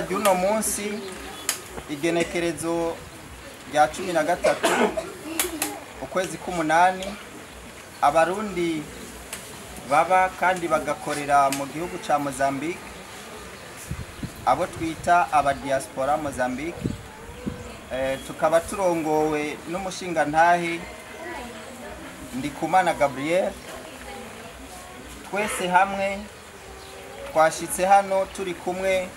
Ry'uno munsi, igenekerezo rya 13 ukwezi k'umunani, Abarundi baba kandi bagakorera mu gihugu ca Mozambique, abo twita aba diaspora Mozambique, tukaba turongowe n'umushingantahe Ndikumana Gabriel. Twese hamwe twashitse hano turi kumwe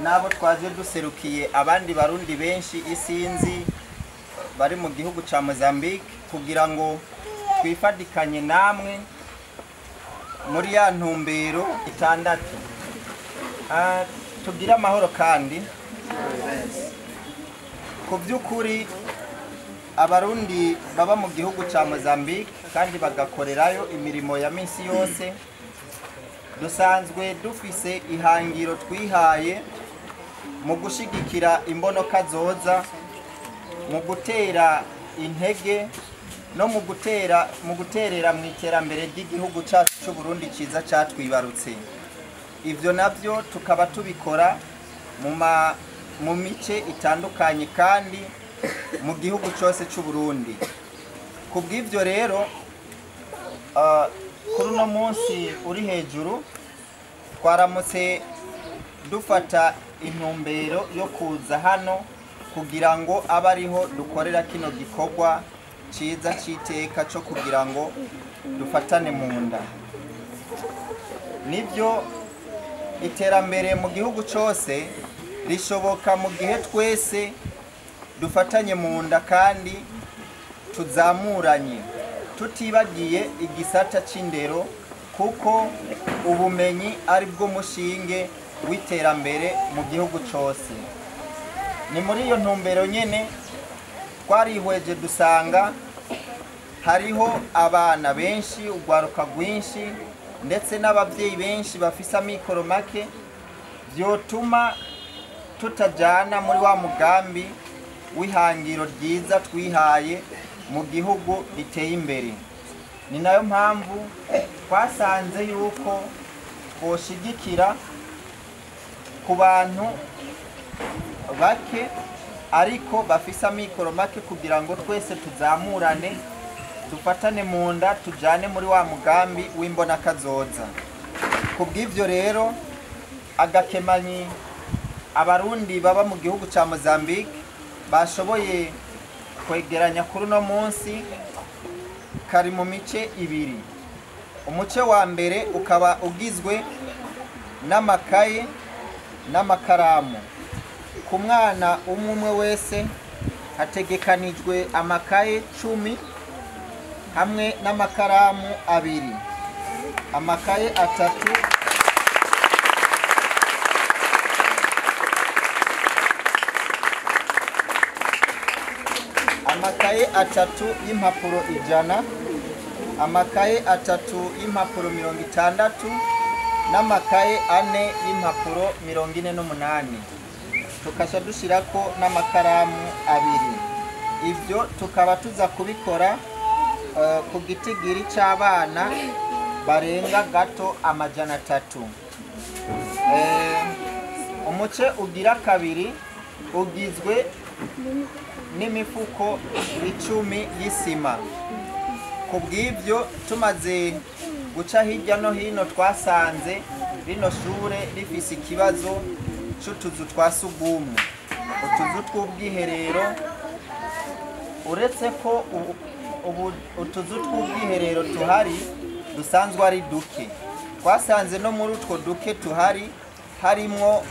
n'abo twaje duserukiye, abandi Barundi benshi isinzi bari mu gihugu ca Mozambique, kugira ngo twifadikanye namwe muri ya ntumbero 6. Tugire amahoro. Kandi ku by'ukuri, Abarundi baba mu gihugu ca Mozambique kandi bagakorerayo imirimo ya minsi yose, dusanzwe dufise ihangiro twihaye mu gushigikira imbonoka zoza, mu gutera intege no mu guterera mu iterambere ry'igihugu cyacu cy'u Burundi ciza catwibarutse. Ivyo navyo tukaba tubikora mu mice itandukanye kandi mu gihugu cyose cy'u Burundi. Ku bw'ivyo rero, kuri uno munsi uri hejuru, twaramutse dufata intumbero yo kuza hano kugira ngo abe ariho dukorera kino gikorwa ciza c'iteka co kugira ngo dufatane mu nda. Nibyo, iterambere mu gihugu cyose rishoboka mu gihe twese dufatanye mu nda kandi tuzamuranye, tutibagiye igisata c'indero, kuko ubumenyi ari bwo mushinge w'iterambere mu gihugu cyose. Ni muri iyo ntumbero nyene twarihweje dusanga hariho abana benshi, urwaruka rwinshi, ndetse n'ababyeyi benshi bafise amikoro make, vyotuma tutajana muri wa mugambi w'ihangiro ryiza twihaye mu gihugu giteye imbere. Ni nayo mpamvu twasanze yuko twoshigikira ku bantu bake ariko bafise amikoro make, kugira ngo twese tuzamurane, dufatane mu nda, tujane muri wa mugambi w'imbonakazoza. Ku bw'ivyo rero, agakemanyi Abarundi baba mu gihugu ca Mozambique bashoboye kwegeranya kuri uno munsi kari mu mice ibiri. Umuce wa mbere ukaba ugizwe n'amakaye n'amakaramu. Ku mwana umwe umwe wese hategekanijwe amakaye 10 hamwe n'amakaramu 2, amakaye 3 amakaye 3 y'impapuro 100, amakaye 3 y'impapuro 60, n'amakaye 4 y'impapuro 48, tukasha dushirako n'amakaramu 2. Ivyo tukaba tuza kubikora ku gitigiri c'abana barenga gato 300. Umuce ugira kabiri ugizwe n'imifuko 10 y'isima. Ku bw'ivyo, tumaze guca hirya no hino, twasanze rino shure rifise ikibazo c'utuzu twa sugumwe, utuzu tw'ubwiherero. Uretse ko ubu utuzu tw'ubwiherero tuhari dusanzwe ari duke, twasanze no muri utwo duke tuhari harimwo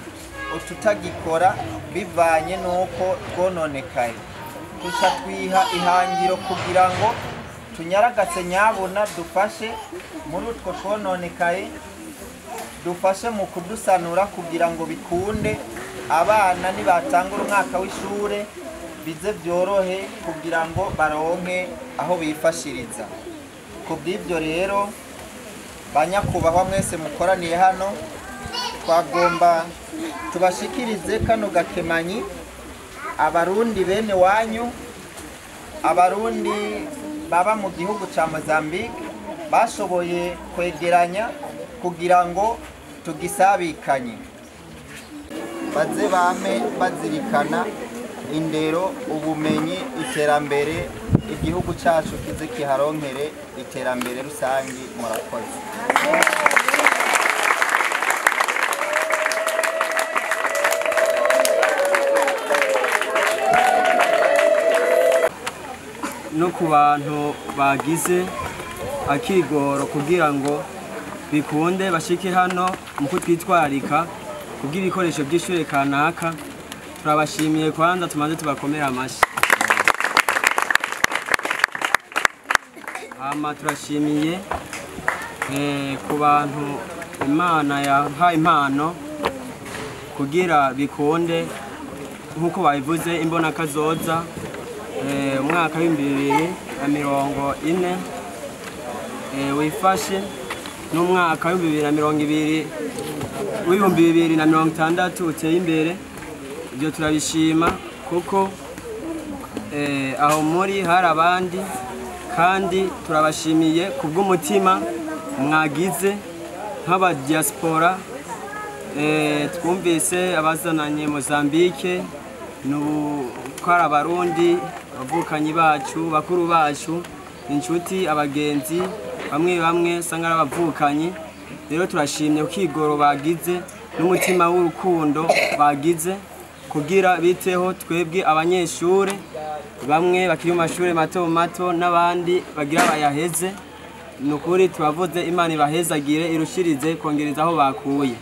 ututagikora bivanye n'uko twononekaye. Tuca twiha ihangiro kugira ngo tunyaragase nyabuna dufashe muri utwo twononekaye, dufashe mu kudusanura, kugira ngo bikunde abana nibatangura umwaka w'ishure bize byorohe kugira ngo baronke aho bifashiriza. Ku bw'ibyo rero, banyakubahwa mwese mukoraniye hano, twagomba tubashikirize kano gakemanyi Abarundi bene wanyu, Abarundi baba mu gihugu ca Mozambique bashoboye kwegeranya kugira ngo tugisabikanye. Baze bame bazirikana indero, ubumenyi, iterambere, igihugu cyacu kize kiharonkere iterambere rusangi. Murakoze. No ku bantu bagize akigoro kugira ngo bikunde bashike hano mu kutwitwararika kubw'ibikoresho by'ishure kanaka, turabashimiye. Kwanza tumaze tubakomera amashyi. Hama turashimiye ku bantu Imana yahaye impano kugira bikunde, nk'uko babivuze, imbona kazoza umwaka w'2040 wifashe n'umwaka w'2020, w'2060 uteye imbere. Ibyo turabishima kuko aho muri hari abandi, kandi turabashimiye kubw'umutima mwagize nk'abadiaspora. Twumvise abazananye Mozambique, ko ari Abarundi, abavukanyi bacu, bakuru bacu, inshuti, abagenzi, bamwe bamwe usanga ari abavukanyi. Rero turashimye ukigoro bagize n'umutima w'urukundo bagize kugira biteho twebwe abanyeshure, bamwe bakiri mu mashuri mato mato n'abandi bagira bayaheze. Ni ukuri turavuze, Imana ibahezagire, irushirize kongereza aho bakuye.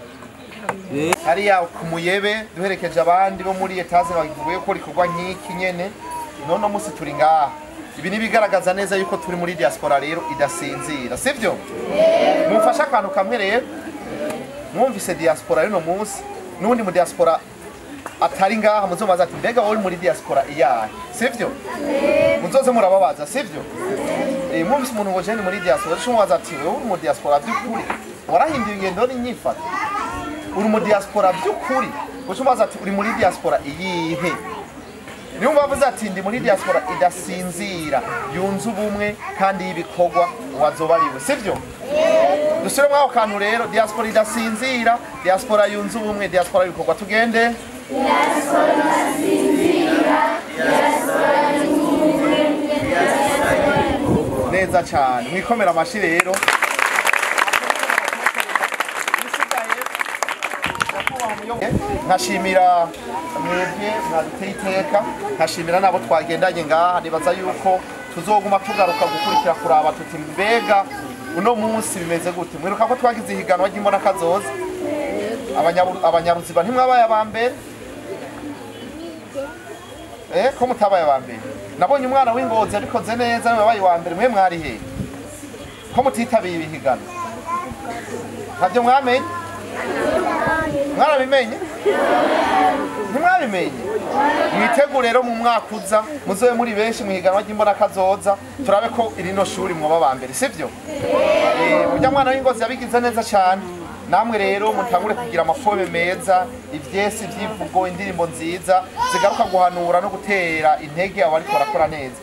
Hariya ku Muyebe duherekeje abandi bo muri etaze bavuye ko rikorwa nk'iki nyene. None munsi turi ngaha, ibi nibigaragaza neza yuko turi muri diaspora rero idasinzira, sivyo? Mumfashe akantu kamwe rero. Mwumvise diaspora y'uno munsi, n'undi mu diaspora atari ngaha muzobaza ati: "Mbega wowe uri muri diaspora iyahe?" Sivyo? Muzoze murababaza, sivyo? Mwumvise umuntu ngo je ni muri diaspora, uca ati: "Wewe uri mu diaspora by'ukuri? Warahinduye ingendo n'inyifato? Uri mu diaspora by'ukuri?" Uca umubaza ati: "Uri muri diaspora iyihe?" Niyo bavuze ati: "Ndi muri diaspora idasinzira, yunze ubumwe kandi y'ibikorwa," wazobariwe, sivyo? Dusubire ako kantu rero: diaspora idasinzira, diaspora yunze ubumwe, diaspora y'ibikorwa. Tugende. Diaspora idasinzira, diaspora yunze ubumwe, diaspora y'ibikorwa. Neza cyane, mwikomera amashi. Rero nkashimira mwebwe mwaduteye iteka, nkashimira n'abo twagendanye ngaha. Nibaza yuko tuzoguma tugaruka gukurikira, kuraba tuti: "Mbega uno munsi bimeze gute?" Mwiruka ko twagize ihiganwa ry'imbona kazoza, Abanyaruziba ntimwabaye aba mbere? Ko mutabaye aba mbere? Nabonye umwana w'Ingozi yabikoze neza, niwe wabaye uwa mbere. Mwe mwari he ko mutitabiye ibihiganwa? Ntabyo mwamenye? Mwarabimenye? Ntimwabimenye? Mwitegure rero, mu mwaka uza muzobe muri benshi mu higanwa ry'imbona kazoza, turabe ko irino shuri mwoba ba mbere, sivyo? Urya mwana w'Ingozi yabigize neza cyane. Namwe rero mutangure kugira amafobe meza, ivyesi, ivyivugo, indirimbo nziza zigaruka guhanura no gutera intege abariko barakora neza.